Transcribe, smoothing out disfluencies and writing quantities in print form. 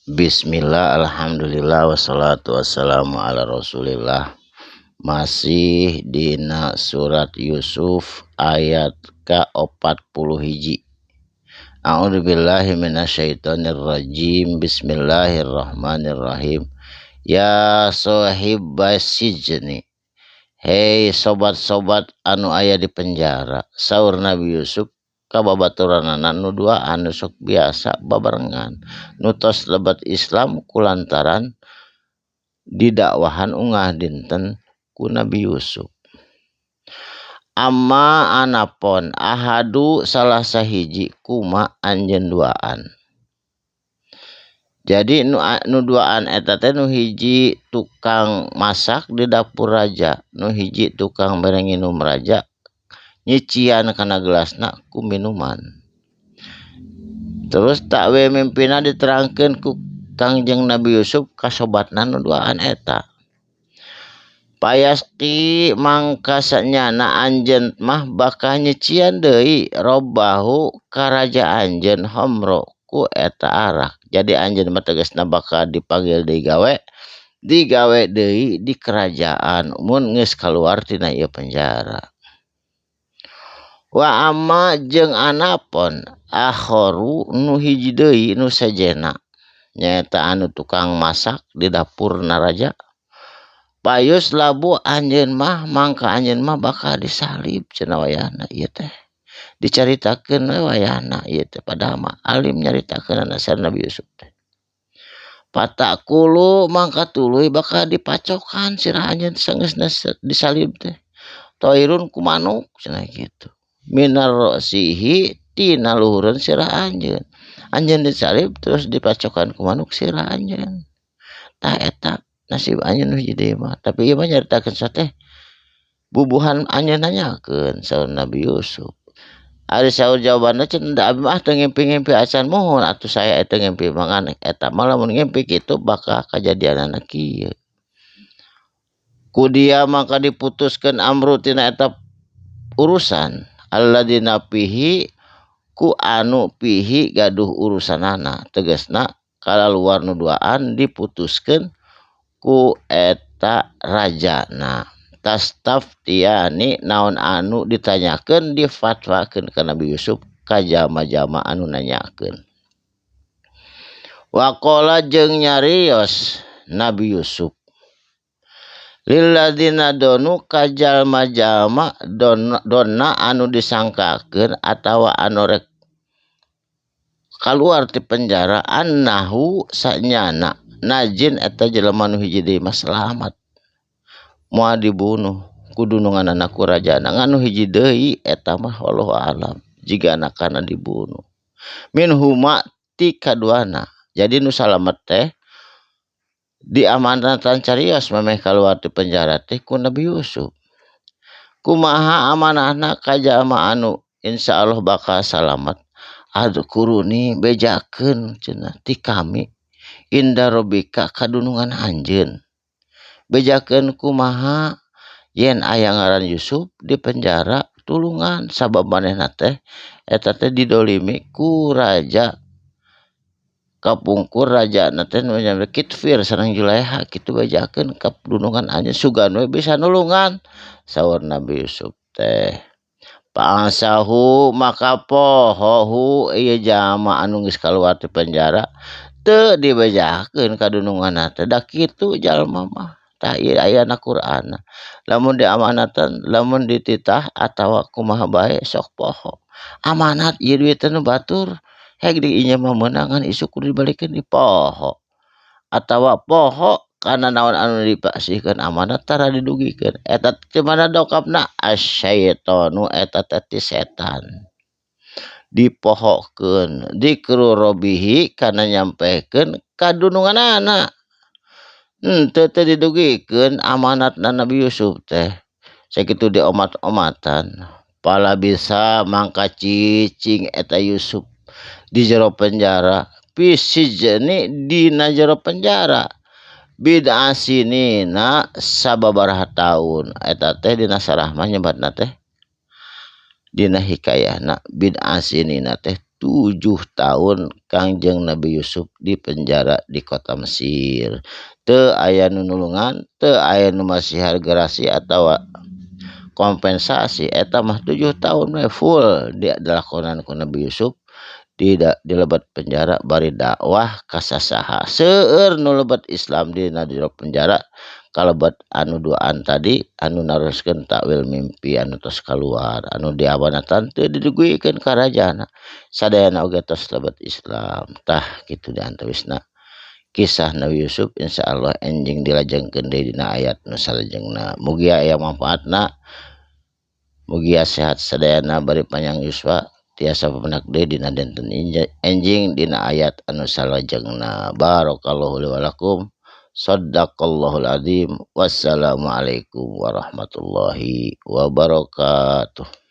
Bismillah, alhamdulillah, wassalatu wassalamu ala rasulillah. Masih dina surat Yusuf ayat ka-41. A'udzubillahi minasyaitonirrajim. Bismillahirrahmanirrahim. Ya sahibas sijni, hei sobat-sobat anu aya di penjara. Saur Nabi Yusuf ka babaturanana nu duaan nu sok biasa babarengan nu tos lebet Islam kulantaran didakwahan ungah dinten ku Nabi Yusuf. Amma anapon ahadu salah sahiji kuma anjeun duaan. Jadi nu duaan eta teh nu hiji tukang masak di dapur raja, nu hiji tukang mere nginum raja, nyician kana gelasna ku minuman. Terus tak we mimpina diterangkeun ku Kangjeng Nabi Yusuf ka sobatna nu duaan eta. Payasti mangka sanyana anjeun mah bakal nyician deui robbahu ka raja anjeun homro ku eta arak. Jadi anjeun mah tegasna bakal dipanggil deui gawe, digawe deui di kerajaan mun geus kaluar tina ieu penjara. Wa amma jeung anapon akharu nu hiji deui nu sejena nyaeta anu tukang masak di dapur raja. Payus labu anjeun mah mangka anjeun mah bakal disalib cenah wayahna ieu teh. Dicaritakeun we wayahna ieu teh padahal mah alim nyaritakeun saur Nabi Yusuf teh. Patakulu mangka tuluy bakal dipacokan sirah anjeun sanggeusna disalib teh. Toirun ku manuk cenah kitu. Minar rosihi tina luhureun sirah anjeun. Anjeun disalib terus dipacokan ku manuk sirah anjeun. Tah eta nasib anjeun nu hiji deui mah. Tapi ieu mah nyaritakeun sateh bubuhan anjeun nanyakeun saur Nabi Yusuf. Ari saur jawabanna cenah da abi mah teu ngimpi-ngimpi acan muhun atuh saya teu ngimpi mah ngan eta mah lamun ngimpi kitu bakal kajadianana kieu. Ku dia maka diputuskeun amru tina eta urusan alladzina fihi ku anu fihi gaduh urusanana tegasna kalaluar nu duaan diputuskeun ku eta rajana. Tastaftiani naon anu ditanyakeun difatwakeun ka Nabi Yusuf ka jalma-jalma anu nanyakeun. Waqala jeung nyarios Nabi Yusuf lilladzina donu ka jalma-jalma donna anu disangkakeun atawa anu rek kaluar ti penjara annahu sanyana najin eta jelema nu hiji deui mah selamat moal dibunuh ku dununganana ku rajana ngan nu hiji deui eta mah wallahu alam jigana kana dibunuh minhuma ti kaduana. Jadi nu salamet teh diamanatan carios memeh kaluar ti penjara teh ku Nabi Yusuf. Kumaha amanahna ka jalma anu insyaallah bakal salamet adkuruni bejakeun cenah ti kami inda rabbika kadunungan anjeun. Bejakeun kumaha yen aya ngaran Yusuf di penjara tulungan sabab manehna teh eta teh didolimi ku raja kapungkur raja na teh nu nyampe Kitfir sareng Juleha kitu bejakeun ka dunungan anjeun sugan we bisa nulungan saur Nabi Yusuf teh. Pa'asahu maka pohohu ieu jalma anu geus kaluar ti penjara teu dibejakeun ka dununganna teh da kitu jalma mah. Tah ieu ayana Qur'an. Lamun diamanatan lamun dititah atawa kumaha bae sok poho. Amanat ieu duit teh nu batur heg diinjem mah meunangan isuk kudu dibalikeun di poho. Atawa poho kana naon anu dipasihkeun amanat tara didugikeun. Eta teh mana dongkapna asyaitonu eta teh ti setan. Dipohokeun dikru robihi kana nyampekeun kadununganana. Henteu teh didugikeun amanatna Nabi Yusuf teh. Sakitu diomat-omatan. Pala bisa mangka cicing eta Yusuf di jero penjara. Fisijni dina jero penjara. Bid'a sinina sababaraha taun. Eta teh dina sarah mah nyebatna teh dina hikayahna bid'a sinina teh 7 tahun Kangjeng Nabi Yusuf di penjara di kota Mesir. Teu aya nu nulungan, teu aya nu masihan gerasi atawa kompensasi, eta mah 7 tahun we full dilakonan ku Nabi Yusuf tidak dilebet penjara bari dakwah ka sasaha. Seueur nu lebet Islam dina jero penjara kalebet anu duaan tadi anu naroskeun takwil mimpi anu tos kaluar anu diamanatan teu didugikeun ka rajana sadayana oge tos lebet Islam. Tah kitu di antawisna kisah Nabi Yusuf, insyaallah enjing dilajengkeun deui dina ayat nu salajengna. Mugia aya manfaatna, mugia sehat sadayana bari panjang yuswa tiasa papendak deui dina dinten enjing dina ayat anu salajengna. Barakallahu li wa lakum. Sadaqallahul azim. Wassalamualaikum warahmatullahi wabarakatuh.